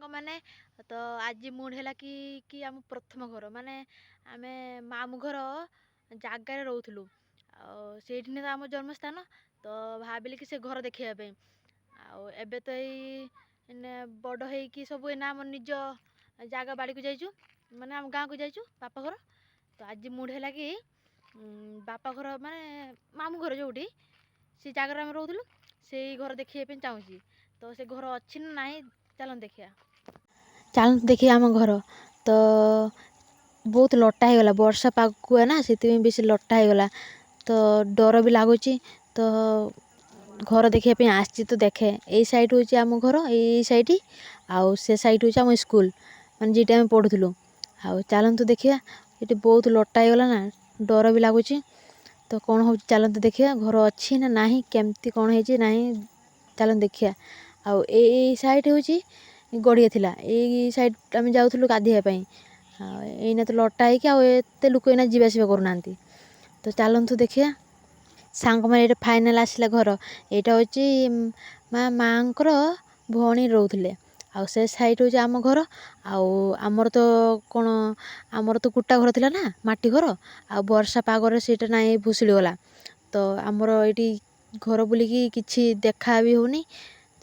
ସାଙ୍ଗମାନେ, ତ ଆଜି ମୁଡ୍ ହେଲା କି ଆମ ପ୍ରଥମ ଘର, ମାନେ ଆମେ ମାମୁଁ ଘର ଜାଗାରେ ରହୁଥିଲୁ ଆଉ ସେଇଠି ତ ଆମ ଜନ୍ମସ୍ଥାନ। ତ ଭାବିଲି କି ସେ ଘର ଦେଖିବା ପାଇଁ। ଆଉ ଏବେ ତ ଏଇ ବଡ଼ ହେଇକି ସବୁ ଏଇନା ଆମ ନିଜ ଜାଗା ବାଡ଼ିକୁ ଯାଇଛୁ, ମାନେ ଆମ ଗାଁକୁ ଯାଇଛୁ ବାପା ଘର। ତ ଆଜି ମୁଡ୍ ହେଲା କି ବାପା ଘର, ମାନେ ମାମୁଁ ଘର ଯେଉଁଠି ସେ ଜାଗାରେ ଆମେ ରହୁଥିଲୁ, ସେଇ ଘର ଦେଖିବା ପାଇଁ ଚାହୁଁଛି। ତ ସେ ଘର ଅଛି ନା ନାହିଁ, ଚାଲନ୍ତୁ ଦେଖିବା। ଚାଲନ୍ତୁ ଦେଖିବା ଆମ ଘର। ତ ବହୁତ ଲଟା ହେଇଗଲା, ବର୍ଷା ପାଗୁଆ ନା, ସେଥିପାଇଁ ବେଶୀ ଲଟା ହେଇଗଲା, ତ ଡର ବି ଲାଗୁଛି। ତ ଘର ଦେଖିବା ପାଇଁ ଆସିଛି, ତ ଦେଖେ ଏଇ ସାଇଡ଼୍ ହେଉଛି ଆମ ଘର, ଏଇ ସାଇଡ଼୍, ଆଉ ସେ ସାଇଡ଼୍ ହେଉଛି ଆମ ସ୍କୁଲ, ମାନେ ଯେଉଁଠି ଆମେ ପଢ଼ୁଥିଲୁ। ଆଉ ଚାଲନ୍ତୁ ଦେଖିବା, ଏଠି ବହୁତ ଲଟା ହେଇଗଲା ନା, ଡର ବି ଲାଗୁଛି। ତ କ'ଣ ହେଉଛି ଚାଲନ୍ତୁ ଦେଖିବା, ଘର ଅଛି ନା ନାହିଁ, କେମିତି କ'ଣ ହେଇଛି ନାହିଁ, ଚାଲନ୍ତୁ ଦେଖିବା। ଆଉ ଏଇ ସାଇଡ଼୍ ହେଉଛି ଗଡ଼ିଆ ଥିଲା, ଏଇ ସାଇଡ଼୍ ଆମେ ଯାଉଥିଲୁ ଗାଧୋଇବା ପାଇଁ। ଆଉ ଏଇନା ତ ଲଟା ହେଇକି ଆଉ ଏତେ ଲୋକ ଏଇନା ଯିବା ଆସିବା କରୁନାହାନ୍ତି। ତ ଚାଲନ୍ତୁ ଦେଖିବା ସାଙ୍ଗମାନେ। ଏଇଟା ଫାଇନାଲ୍ ଆସିଲା ଘର। ଏଇଟା ହେଉଛି ମା ମାଆଙ୍କର ଭଉଣୀ ରହୁଥିଲେ, ଆଉ ସେ ସାଇଡ଼୍ ହେଉଛି ଆମ ଘର। ଆଉ ଆମର ତ କ'ଣ, ଆମର ତ କୁଟା ଘର ଥିଲା ନା, ମାଟି ଘର, ଆଉ ବର୍ଷା ପାଗରେ ସେଇଟା ନାଇଁ ଭୁଷୁଡ଼ି ଗଲା। ତ ଆମର ଏଇଠି ଘର ବୁଲିକି କିଛି ଦେଖା ବି ହେଉନି,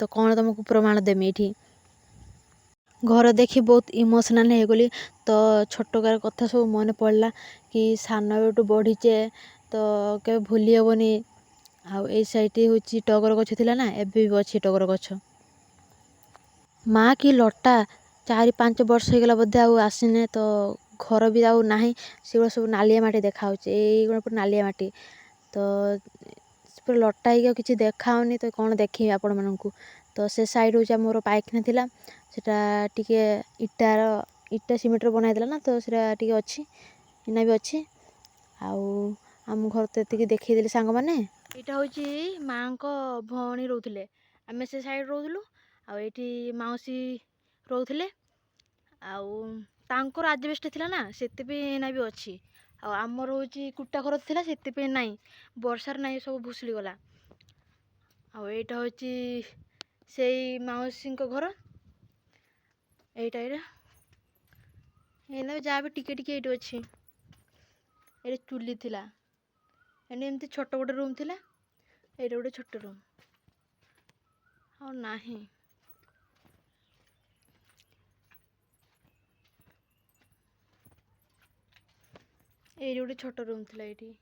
ତ କ'ଣ ତୁମକୁ ପ୍ରମାଣ ଦେମି? ଏଇଠି ଘର ଦେଖି ବହୁତ ଇମୋସନାଲ୍ ହେଇଗଲି। ତ ଛୋଟକାର କଥା ସବୁ ମନେ ପଡ଼ିଲା କି ସାନ ବେଳଠୁ ବଢ଼ିଛେ, ତ କେବେ ଭୁଲି ହେବନି। ଆଉ ଏଇ ସାଇଡ଼୍ ହେଉଛି ଟଗର ଗଛ ଥିଲା ନା, ଏବେ ବି ଅଛି ଟଗର ଗଛ। ମା କି ଲଟା, 4-5 ବର୍ଷ ହେଇଗଲା ବୋଧେ ଆଉ ଆସିନେ, ତ ଘର ବି ଆଉ ନାହିଁ। ସେଗୁଡ଼ା ସବୁ ନାଲିଆ ମାଟି ଦେଖାହେଉଛି, ଏଇଗୁଡ଼ା ପୁରା ନାଲିଆ ମାଟି, ତ ପୁରା ଲଟା ହେଇକି ଆଉ କିଛି ଦେଖାହେଉନି। ତ କ'ଣ ଦେଖେଇବି ଆପଣମାନଙ୍କୁ? ତ ସେ ସାଇଡ଼୍ ହେଉଛି ଆମର ପାଇଖାନା ଥିଲା, ସେଟା ଟିକେ ଇଟାର, ଇଟା ସିମେଣ୍ଟର ବନା ହେଇଥିଲା ନା, ତ ସେଟା ଟିକେ ଅଛି, ଏଇନା ବି ଅଛି। ଆଉ ଆମ ଘର ତ ଏତିକି ଦେଖେଇଦେଲି ସାଙ୍ଗମାନେ। ଏଇଟା ହେଉଛି ମାଆଙ୍କ ଭଉଣୀ ରହୁଥିଲେ, ଆମେ ସେ ସାଇଡ଼୍ ରହୁଥିଲୁ, ଆଉ ଏଇଠି ମାଉସୀ ରହୁଥିଲେ। ଆଉ ତାଙ୍କର ଆଜବେଷ୍ଟ ଥିଲା ନା, ସେଥିପାଇଁ ଏଇନା ବି ଅଛି। ଆଉ ଆମର ହେଉଛି କୁଟା ଘର ଥିଲା, ସେଥିପାଇଁ ନାହିଁ, ବର୍ଷାରେ ନାହିଁ, ସବୁ ଭୁଷୁଡ଼ି ଗଲା। ଆଉ ଏଇଟା ହେଉଛି ସେଇ ମାଉସୀଙ୍କ ଘର। ଏଇଟା ଏଇନା ଯାହା ବି ଟିକେ ଟିକେ ଏଇଠି ଅଛି। ଏଇଠି ଚୁଲି ଥିଲା, ଏଠି ଏମିତି ଛୋଟ ଗୋଟେ ରୁମ୍ ଥିଲା, ଏଇଟା ଗୋଟେ ଛୋଟ ରୁମ୍, ଆଉ ନାହିଁ। ଏଇଠି ଗୋଟେ ଛୋଟ ରୁମ୍ ଥିଲା ଏଇଠି।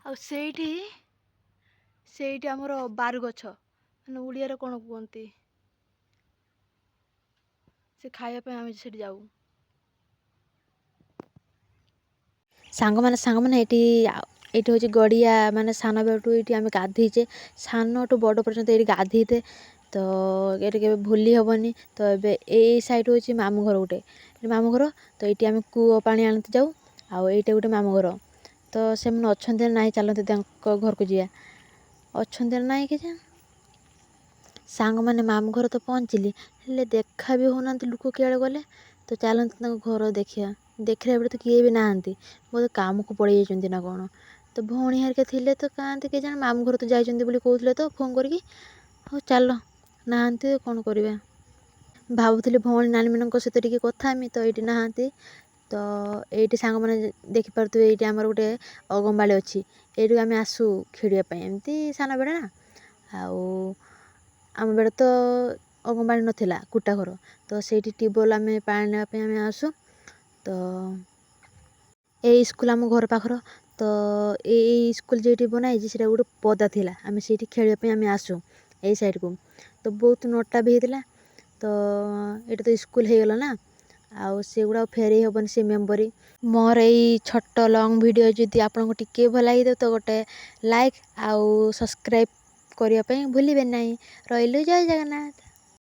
ଆଉ ସେଇଠି ଆମର ବାରୁ ଗଛ, ମାନେ ଓଡ଼ିଆରେ କ'ଣ କୁହନ୍ତି, ସେ ଖାଇବା ପାଇଁ ଆମେ ସେଠି ଯାଉ ସାଙ୍ଗମାନେ। ସାଙ୍ଗମାନେ, ଏଇଠି ହେଉଛି ଗଡ଼ିଆ, ମାନେ ସାନ ବେଳଠୁ ଏଇଠି ଆମେ ଗାଧେଇଛେ, ସାନଠୁ ବଡ଼ ପର୍ଯ୍ୟନ୍ତ ଏଇଠି ଗାଧେଇତେ, ତ ଏଇଠି କେବେ ଭୁଲି ହେବନି। ତ ଏବେ ଏଇ ସାଇଡ଼୍ ହେଉଛି ମାମୁଁ ଘର, ଗୋଟେ ମାମୁଁ ଘର, ତ ଏଇଠି ଆମେ କୂଅ ପାଣି ଆଣିତେ ଯାଉ। ଆଉ ଏଇଟା ଗୋଟେ ମାମୁଁ ଘର, ତ ସେମାନେ ଅଛନ୍ତି ନା ନାହିଁ, ଚାଲନ୍ତୁ ତାଙ୍କ ଘରକୁ ଯିବା, ଅଛନ୍ତି ନା ନାହିଁ କେଜାଣି। ସାଙ୍ଗମାନେ, ମାମୁଁ ଘର ତ ପହଞ୍ଚିଲି, ହେଲେ ଦେଖା ବି ହେଉନାହାନ୍ତି, ଲୋକ କୁଆଡ଼େ ଗଲେ? ତ ଚାଲନ୍ତୁ ତାଙ୍କ ଘର ଦେଖିବା। ଦେଖିଲା ବେଳେ ତ କିଏ ବି ନାହାନ୍ତି, ବୋଧେ କାମକୁ ପଳେଇ ଯାଇଛନ୍ତି ନା କ'ଣ। ତ ଭଉଣୀ ହେରିକା ଥିଲେ ତ କାହାନ୍ତି କେଜାଣି, ମାମୁଁ ଘର ତ ଯାଇଛନ୍ତି ବୋଲି କହୁଥିଲେ ତ ଫୋନ୍ କରିକି। ହଉ ଚାଲ, ନାହାନ୍ତି କ'ଣ କରିବା? ଭାବୁଥିଲି ଭଉଣୀ ନାନୀମାନଙ୍କ ସହିତ ଟିକେ କଥା ହେମି, ତ ଏଇଠି ନାହାନ୍ତି। ତ ଏଇଠି ସାଙ୍ଗମାନେ ଦେଖିପାରୁଥିବେ, ଏଇଠି ଆମର ଗୋଟେ ଅଗମବାଡ଼ି ଅଛି, ଏଇଠୁ ଆମେ ଆସୁ ଖେଳିବା ପାଇଁ ଏମିତି ସାନ ବେଳେ ନା। ଆଉ ଆମ ବେଳେ ତ ଅଙ୍ଗନବାଡ଼ି ନଥିଲା, କୁଟା ଘର, ତ ସେଇଠି ଟ୍ୟୁବୱେଲ୍ ଆମେ ପାଣି ନେବା ପାଇଁ ଆମେ ଆସୁ। ତ ଏଇ ସ୍କୁଲ ଆମ ଘର ପାଖର, ତ ଏଇ ସ୍କୁଲ ଯେଉଁଠି ବନା ହେଇଛି ସେଇଟା ଗୋଟେ ପଦା ଥିଲା, ଆମେ ସେଇଠି ଖେଳିବା ପାଇଁ ଆମେ ଆସୁ ଏଇ ସାଇଡ଼କୁ। ତ ବହୁତ ନଟା ବି ହେଇଥିଲା। ତ ଏଇଟା ତ ସ୍କୁଲ ହେଇଗଲା ନା, ଆଉ ସେଗୁଡ଼ା ଫେରେଇ ହେବନି ସେ ମେମୋରି। ମୋର ଏଇ ଛୋଟ ଲଙ୍ଗ୍ ଭିଡ଼ିଓ ଯଦି ଆପଣଙ୍କୁ ଟିକେ ଭଲ ଲାଗିଥିବ, ତ ଗୋଟେ ଲାଇକ୍ ଆଉ ସବସ୍କ୍ରାଇବ୍ କରିବା ପାଇଁ ଭୁଲିବେ ନାହିଁ। ରହିଲୁ, ଜୟ ଜଗନ୍ନାଥ।